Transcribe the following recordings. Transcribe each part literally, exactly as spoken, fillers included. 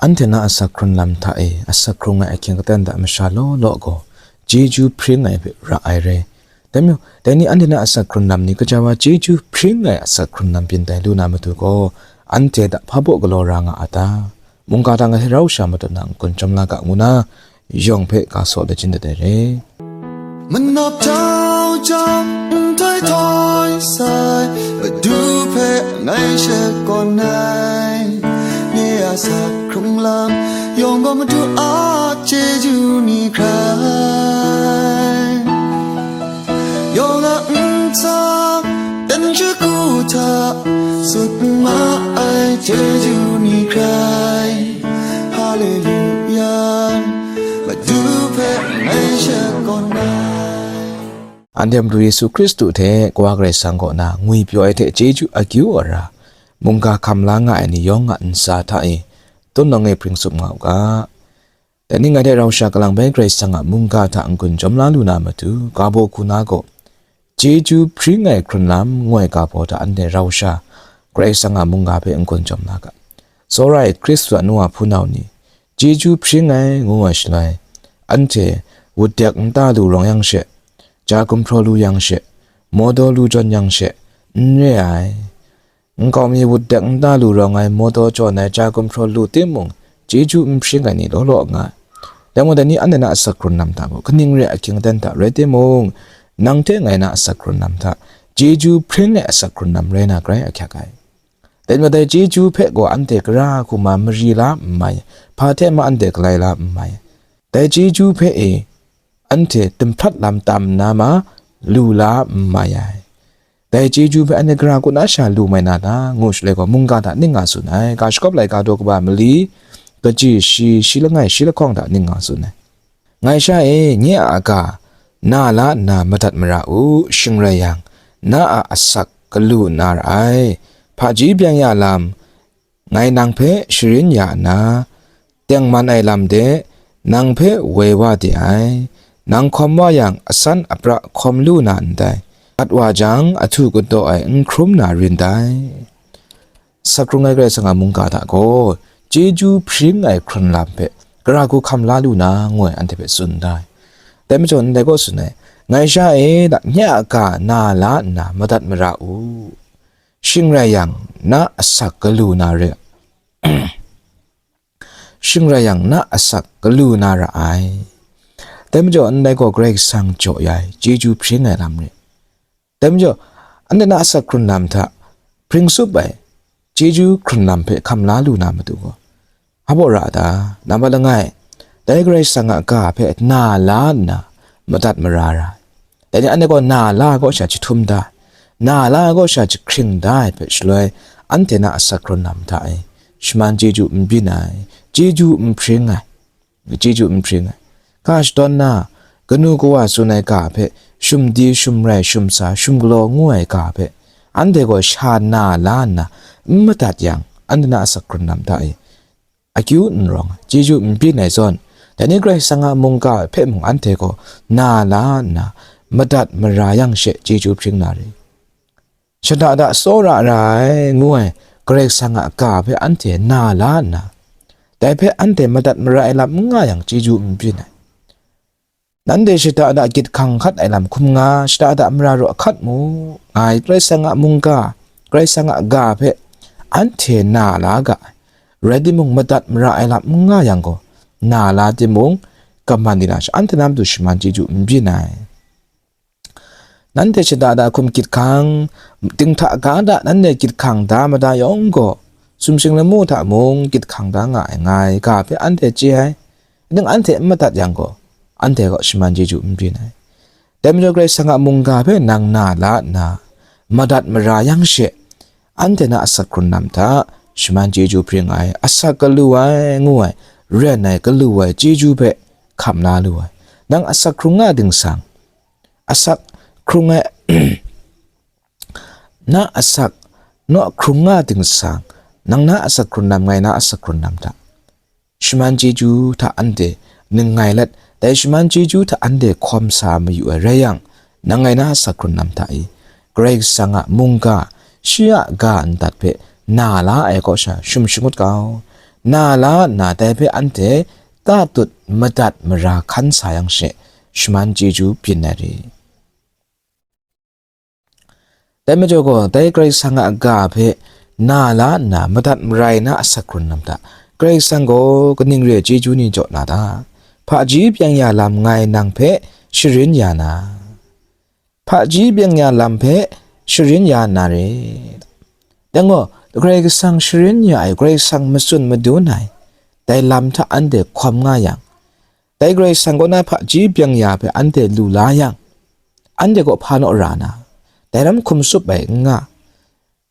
Anhte na asak hkrun lam hta e asak hkrung ai ahkying aten hta masha law law gaw, chyeju hpring ai hpe ra ai re. Dai majaw, dai ni anhte na asak hkrun lam ni kaja wa chyeju hpring ai asak hkrun lam byin tai lu na matu gaw, anhte hta hpa baw galaw ra nga a ta? Mungga hta ngai hte rau sha matut na n-gun chyawm la ga ngu na, yawng hpe ga saw lachyum dat ai re. Manap jau jau, nhtoi htoi sai, Madu hpe ngai shakawn ai. Nye a asak hkrung lam yawng gaw Madu a chyeju ni hkrai. Yawng a ntsa, dan shagu hta, sut ma ai chyeju ni hkrai. Haleluya, Madu hpe ngai shakawn ai. Anhte Madu Yesu Hkristu hte Kawa Karai Kasang kaw na ngwipyaw ai hte chyeju akyu ara, mungga hkam la nga ai ni yawng a ntsa hta e, tun nawng e hpring tsup nga u ga. Dai ni ngai hte rau sha kalang bai Karai Kasang a mungga hta n-gun chyawm la lu na matu, ga baw hku na gaw, chyeju hpring ai hkrun lam ngu ai ga baw hta anhte rau sha Karai Kasang a mungga hpe n-gun chyawm la ga. Tsawra ai Hkristu a nu wa hpunau ni, chyeju hpring ai ngu ai shaloi, anhte wutdek nta lu rawng yang she, ja gumhpraw lu yang she, mawdaw lu jawn yang she, n re ai. Nkau mi wutdek nta lu rawng ai, mawdaw jawn ai, ja gumhpraw lu timung, chyeju n hpring ai ni law law nga ai. Dai mung dai ni anhte na asak hkrun lam hta gaw, kaning re ai ahkying aten hta rai timung, nang hte ngai na asak hkrun lam hta, chyeju hpring ai asak hkrun lam rai na grai ahkyak ai. Dai majaw dai chyeju hpe gaw anhte gara hku ma mari la n mai, hpa hte ma anhte galai la n mai. Dai chyeju hpe e anhte dumhprat lam tam nna ma lu la n mai ai. Dai chyeju hpe anhte gara kaw na sha lu mai na ta, ngu shaloi gaw, mungga hta ning nga tsun ai, ga shakawp laika daw kaba mali, kaji shi, shi langai, shi lahkawng hta ning nga tsun ai. Ngai sha e, nye a aga, na la nna madat mara u, shing rai yang, na a asak galu na ra ai. Hpaji byeng ya lam, ngai nang hpe sharin ya nna, tengman ai lam de, nang hpe woi wa de ai. Nang hkawm wa yang, asan apra hkawm lu na ndai? Mat wa jang, ahtu kadaw ai n hkrum na rin dai. Asak hkrung ai Karai Kasang a mungga hta gaw, chyeju hpring ai hkrun lam hpe, gara hku hkam la lu na, ngu ai anhte hpe tsun da ai. Dai majaw, ndai gaw tsun ai, ngai sha e, nye a ga na la nna madat mara u. Shing rai yang, na asak galu na re, shing rai yang, na asak galu na ra ai. Dai majaw, ndai gaw Karai Kasang jaw ya ai, chyeju hpring ai lam re. Dai majaw, anhte na asak hkrun lam hta, hpring tsup ai, chyeju hkrun lam hpe hkam la lu na matu gaw, hpa baw ra a ta? Nambat langai, dai Karai Kasang a ga hpe na la nna madat mara ra ai. Dai ni anhte gaw na la gaw sha jahtum da ai, na la gaw sha jahkring da ai hpe shaloi, anhte na asak hkrun lam hta e, shaman chyeju n byin ai, chyeju n hpring ai, chyeju n hpring ai. Ga shadawn na, kanu kawa tsun ai ga hpe, shum di, shum rai, shum sa, shum galaw ngu ai ga hpe, anhte gaw sha na la nna n madat yang, anhte na asak hkrun lam hta e, akyu n rawng ai, chyeju n byin ai zawn, dai ni Karai Kasang a mungga hpe mung anhte gaw na la nna madat mara yang she chyeju hpring na re. Shada da tsawra ra ai, ngu ai Karai Kasang a ga hpe anhte na la nna, dai hpe anhte madat mara ai lam n nga yang chyeju n byin ai. Nanhte shada da gyit hkang hkat ai lam hkum nga, shada da mara raw hkat mu, nga ai Karai Kasang a mungga, Karai Kasang a ga hpe anhte na la ga ai. Rai timung, madat mara ai lam n nga yang gaw, na la timung, kaman di na sha, anhte na matu shaman chyeju n byin ai. Nanhte shada da hkum gyit hkang, dinghta ga da nanhte gyit hkang da mada yawng gaw, sumsing lamu hta mung gyit hkang da nga ai, nga ai ga hpe anhte chye ai. Ning anhte n madat yang gaw, anhte gaw shaman chyeju n byin ai. Dai majaw Karai Kasang a mungga hpe nang na la nna, madat mara yang she, anhte na asak hkrun lam hta, shaman chyeju hpring ai, asak galu ai, ngu ai, ren ai, galu ai chyeju hpe hkam la lu ai. Nang asak hkrung nga dingsang, asak hkrung ai, na asak naw hkrung nga dingsang, nang na asak hkrun lam, ngai na asak hkrun lam hta, shaman chyeju hta anhte ning ngai let, dai shaman chyeju hta anhte hkawm sa mayu ai rai yang, nang ngai na asak hkrun lam hta e, Karai Kasang a mungga, shi a ga ndat hpe na la ai kaw sha shum shangut kau. na la nna dai hpe anhte tatut madat mara hkan sa yang she, shaman chyeju byin ai re. Dai majaw gaw, dai Karai Kasang a ga hpe na la nna madat mara ai na asak hkrun lam hta, Karai Kasang gaw kaning re ai chyeju ni jaw na ta? Hpaji byeng ya lam ngai nang hpe sharin ya na, hpaji byeng ya lam hpe sharin ya na re. Dai gaw, Karai Kasang sharin ya ai, Karai Kasang matsun madun ai, dai lam hta anhte hkawm nga yang, dai Karai Kasang kaw na hpaji byeng ya hpe anhte lu la yang, anhte kaw hpa naw ra na, dai lam hkum tsup ai n nga.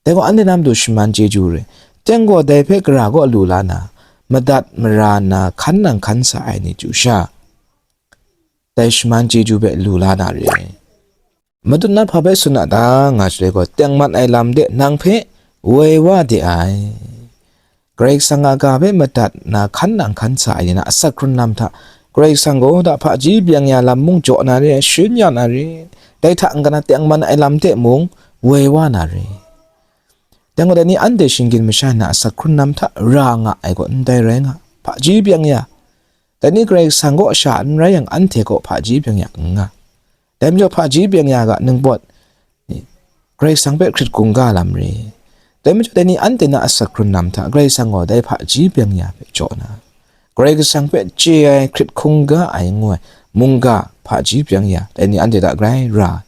Dai gaw anhte na matu shaman chyeju re. Teng gaw dai hpe gara kaw lu la na, madat mara nna hkan nang hkan sa ai ni chyu sha, dai shaman chyeju hpe lu la na re. Matut na hpa bai tsun a ta nga shaloi gaw, tengman ai lam de nang hpe woi wa de ai. Karai Kasang a ga hpe madat na hkan nang hkan sa ai ni na asak hkrun lam hta, Karai Kasang gaw da hpaji byeng ya lam mung jaw na re, sharin ya na re, dai hta n-ga na tengman ai lam de mung woi wa na re. Dai gaw, dai ni anhte shinggyim masha na asak hkrun lam hta ra nga ai gaw ndai rai nga, hpaji byeng ya. Dai ni Karai Kasang kaw sha n rai yang, anhte kaw hpaji byeng ya n nga. Dai majaw hpaji byeng ya ga ningpawt ni, Karai Kasang hpe hkrit hkungga lam re. Dai majaw dai ni anhte na asak hkrun lam hta, Karai Kasang gaw dai hpaji byeng ya hpe jaw na, Karai Kasang hpe chye ai, hkrit hkungga ai ngu ai mungga hpaji byeng ya, dai ni anhte hta grai ra ai.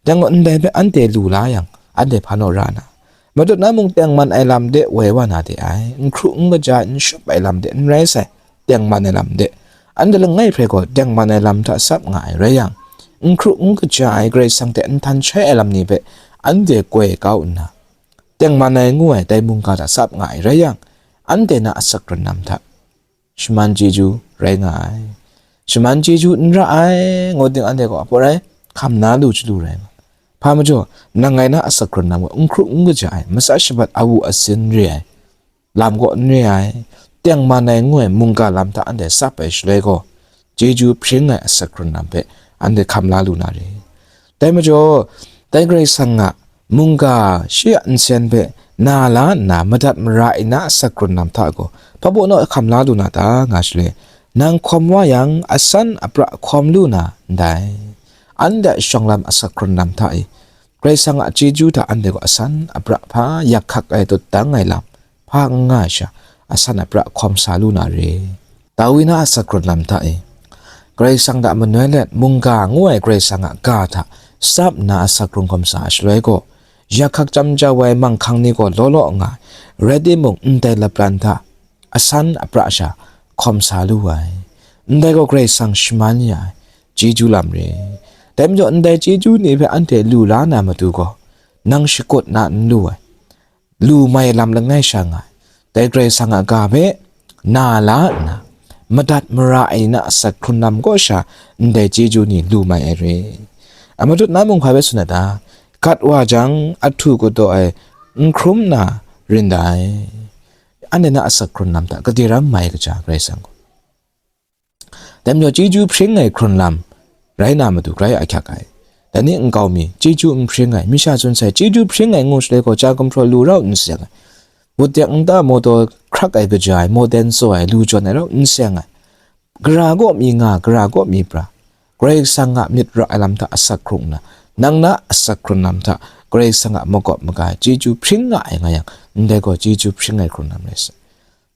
Dai gaw ndai hpe anhte lu la yang, anhte hpa naw ra na, matut na mung tengman ai lam de woi wa na de ai, n hkru n kaja ai, n shut ai lam de n rai sai, tengman ai lam de. Anhte langai hpe gaw tengman ai lam hta tsap nga ai rai yang, n hkru n kaja ai Karai Kasang hte n htan shai ai lam ni hpe anhte koi kau nna, tengman ai ngu ai dai mungga hta tsap nga ai rai yang, anhte na asak hkrun lam hta shaman chyeju rai nga ai. Shaman chyeju n ra ai, ngut ding anhte gaw apaw rai hkam na lu chyalu rai nga. Hpa majaw, nang ngai na asak hkrun lam gaw n hkru n kaja ai, matsa shabat awu asin re ai lam gaw n re ai, tengman ai ngu ai mungga lam hta anhte tsap ai shaloi gaw, chyeju hpring ai asak hkrun lam hpe anhte hkam la lu na re. Dai majaw, dai Karai Kasang a mungga shi a nsen hpe na la nna madat mara ai na asak hkrun lam hta gaw, hpa baw naw hkam la lu na ta nga shaloi, nang hkawm wa yang, asan apra hkawm lu na ndai. Anhte a shawng lam asak hkrun lam hta e, Karai Kasang a chyeju hta anhte gaw asan apra hpa yak hkak ai tut dang ai lam hpa n nga ai sha, asan apra hkawm sa lu na re. Dawi na asak hkrun lam hta e, Karai Kasang hta manoi let mungga ngu ai Karai Kasang a ga hta tsap nna asak hkrung hkawm sa ai shaloi gaw, yak hkak chyam jau ai manghkang ni gaw law law nga ai, rai timung, ndai lapran hta asan apra sha hkawm sa lu ai. Ndai gaw Karai Kasang shaman ya ai chyeju lam re. Dai majaw, ndai chyeju ni hpe anhte lu la na matu gaw, nang shakut na n lu ai, lu mai lam langai sha nga ai. Dai Karai Kasang a ga hpe na la nna, madat mara ai na asak hkrun lam kaw sha ndai chyeju ni lu mai ai re. A matut na mung hpa hpe tsun ai ta? Gat wa jang, ahtu kadaw ai n hkrum na rin dai. Anhte na asak hkrun lam hta gade ram mai kaja Karai Kasang gaw. Dai majaw, chyeju hpring ai hkrun lam rai na matu grai ahkyak ai. Dai ni nkau mi, chyeju n hpring ai, mi sha tsun sai, chyeju hpring ai ngu shaloi gaw, ja gumhpraw lu rau n seng ai. Wut yak nta mawdaw hkrak ai kaja ai, mawden tsaw ai, lu jawn ai rau n seng ai. Gara kaw mi nga, gara kaw mi pra, Karai Kasang a myit ra ai lam hta asak hkrung nna, nang na asak hkrun lam hta Karai Kasang a makawp maga ai chyeju hpring nga ai nga yang, ndai gaw chyeju hpring ai hkrun lam rai sai.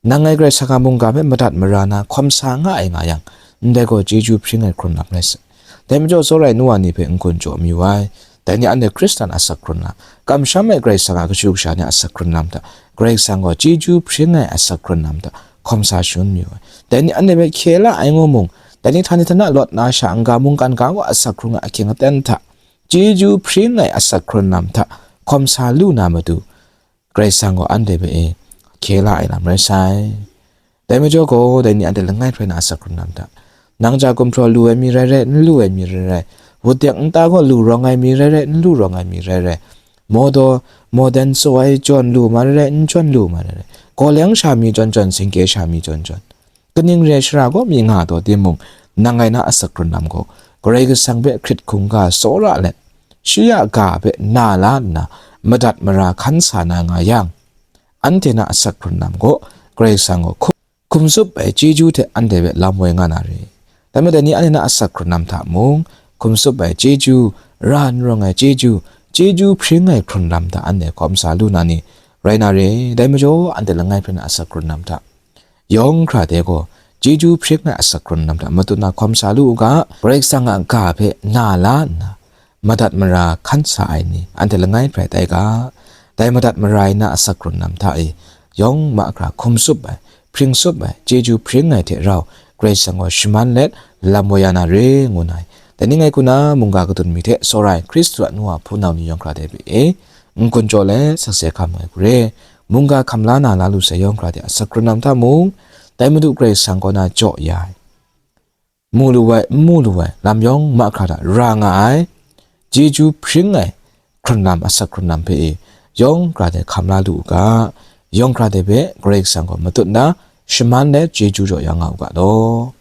Nang ngai Karai Kasang a mungga hpe madat mara na hkawm sa nga ai nga yang, ndai gaw chyeju hpring ai hkrun lam rai sai. Dai majaw, tsawra ai nu wa ni hpe n-gun jaw mayu ai. Dai ni anhte Hkristan asak hkrun lam, kamsham ai Karai Kasang a kashu kasha ni a asak hkrun lam hta, Karai Kasang gaw chyeju hpring ai asak hkrun lam hta hkawm sa shangun mayu ai. Dai ni anhte hpe hkye la ai ngu mung, dai ni htani htana lawt na sha n-ga mungkan ga gaw asak hkrung ai ahkying aten hta, chyeju hpring ai asak hkrun lam hta hkawm sa lu na matu, Karai Kasang gaw anhte hpe e hkye la ai lam rai sai. Dai majaw gaw, dai ni anhte langai hkrai na asak hkrun lam hta, nang ja gumhpraw lu ai mi rai rai, n lu ai mi rai rai, wut yak nta gaw lu rawng ai mi rai rai, n lu rawng ai mi rai rai, mawdaw, mawden tsaw ai jawn lu ma rai rai, n jawn lu ma rai rai, gawleng sha mi jawn jawn, singkye sha mi jawn jawn, kaning re ai shara kaw mi nga taw timung, nang ngai na asak hkrun lam gaw, Karai Kasang hpe hkrit hkungga tsawra let, shi a ga hpe na la nna, madat mara hkan sa na nga yang, anhte na asak hkrun lam gaw, Karai Kasang gaw hkum, hkum tsup ai chyeju hte anhte hpe lam woi nga na re. Dai majaw dai ni anhte na asak hkrun lam hta mung, hkum tsup ai chyeju, ra n rawng ai chyeju, chyeju hpring ai hkrun lam hta anhte hkawm sa lu na ni rai na re. Dai majaw, anhte langai hpe na asak hkrun lam hta, yawng hkra de gaw, chyeju hpring ai asak hkrun lam hta matut na hkawm sa lu u ga, Karai Kasang a ga hpe na la nna, madat mara hkan sa ai ni, anhte langai hpe rai tai ga. Dai madat mara ai na asak hkrun lam hta e, yawng mahkra hkum tsup ai, hpring tsup ai, chyeju hpring ai hte rau, Karai Kasang gaw shaman let lam woi ya na re, ngu nna, dai ni ngai hku na mungga kadun mi hte tsawra ai Hkristu a nu a hpunau ni yawng hkra de hpe e, n-gun jaw let sakse hkam ai hku re. Mungga hkam la na la lu sai yawng hkra de asak hkrun lam hta mung, dai Madu Karai Kasang kaw na jaw ya ai, mu lu ai, n mu lu ai, lam yawng mahkra hta ra nga ai, chyeju hpring ai hkrun lam, asak hkrun lam hpe e, yawng hkra de hkam la lu u ga, yawng hkra de hpe Karai Kasang gaw matut nna, shaman let chyeju jaw ya nga u ga law.